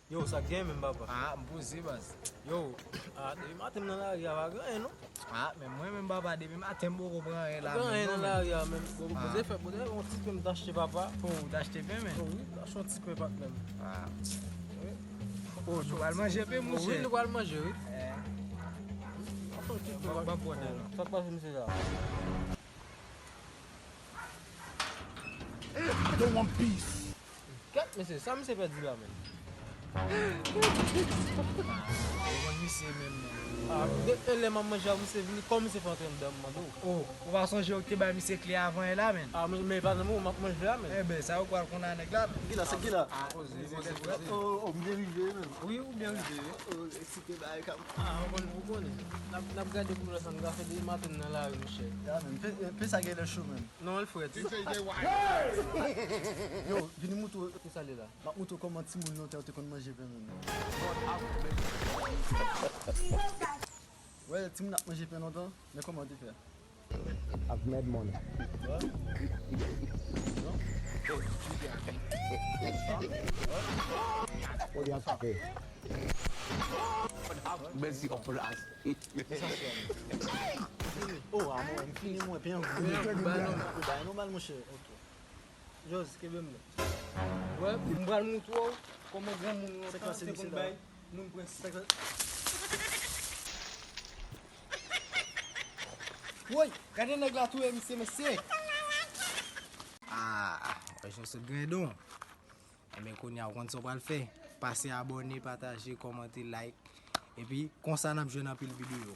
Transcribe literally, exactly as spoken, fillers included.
Yo, sa k gen menm, papa? Ah, m poze, baz. Yo, ah, depi maten m nan lari a, pa gen anyen, non. Ah, men mwen menm, papa, depi maten m poko pran anyen la menm, non, men. Pa gen anyen nan lari a menm. Bon, poze fè, poze yon ti pen m t achte, papa. Oh, ou t achte pen, men? Oh, wi, m t achte yon ti pen, patnè m. Ah. Wi. Oh, nou pral manje pen, monchè? Wi, nou pral manje, wi. Eh. M ap fè yon ti pen, patnè m. Sa k pase, mesye sa? I don't want peace. Kèt, mesye, sa misye pèdi la, menm? Ou konn misye menm, menm. Ah, de, e lè m ap manje a, misye vini, kòman misye fè antre anndan m, mande w? Oh, ou pa sonje ou ki te bay misye kle avan yè la, menm? Ah, men, men pa nan moman m ap manje a, menm. Enben, sa yo pral konn a nèg la, menm. Ki la, se ki la? Ah, poze, poze, poze. Oh, oh, m byen rive, menm. Wi, ou byen rive, wi. Oh, eksite bagay k ap. Ah, ou konn, ou konnen. N ap, n ap gade pou lè sa, nou ka fè depi maten nan lari, monchè. Ya, menm. Pen, pen sa gen lè cho, menm. Non, l frèt. Yo, vini moutre w. Ki sa l ye la? M ap moutre w kòman timoun lontan yo te konn manje pen, menm. Wè, timoun ap manje pen lontan, men kòman yo te fè? Ak mèd mòn. Kòlye ap tape. Mèsi, yon plas. Oh, a mwen, m fini mwen, pen an gou. Bay nòmal, bay nòmal, monchè. Ok. Jòz, kenbe m la. Wè, m pral moutre w kòman granmoun lontan te konn bay moun prensip. Woy, gade nèg la touye misye, mesye. Ah, wè jan w sot grendon. Enben, kounye a, ou konn sa w pral fè. Pase abòne, pataje, kòmante, like. Epi, konsa n ap jwenn anpil videyo.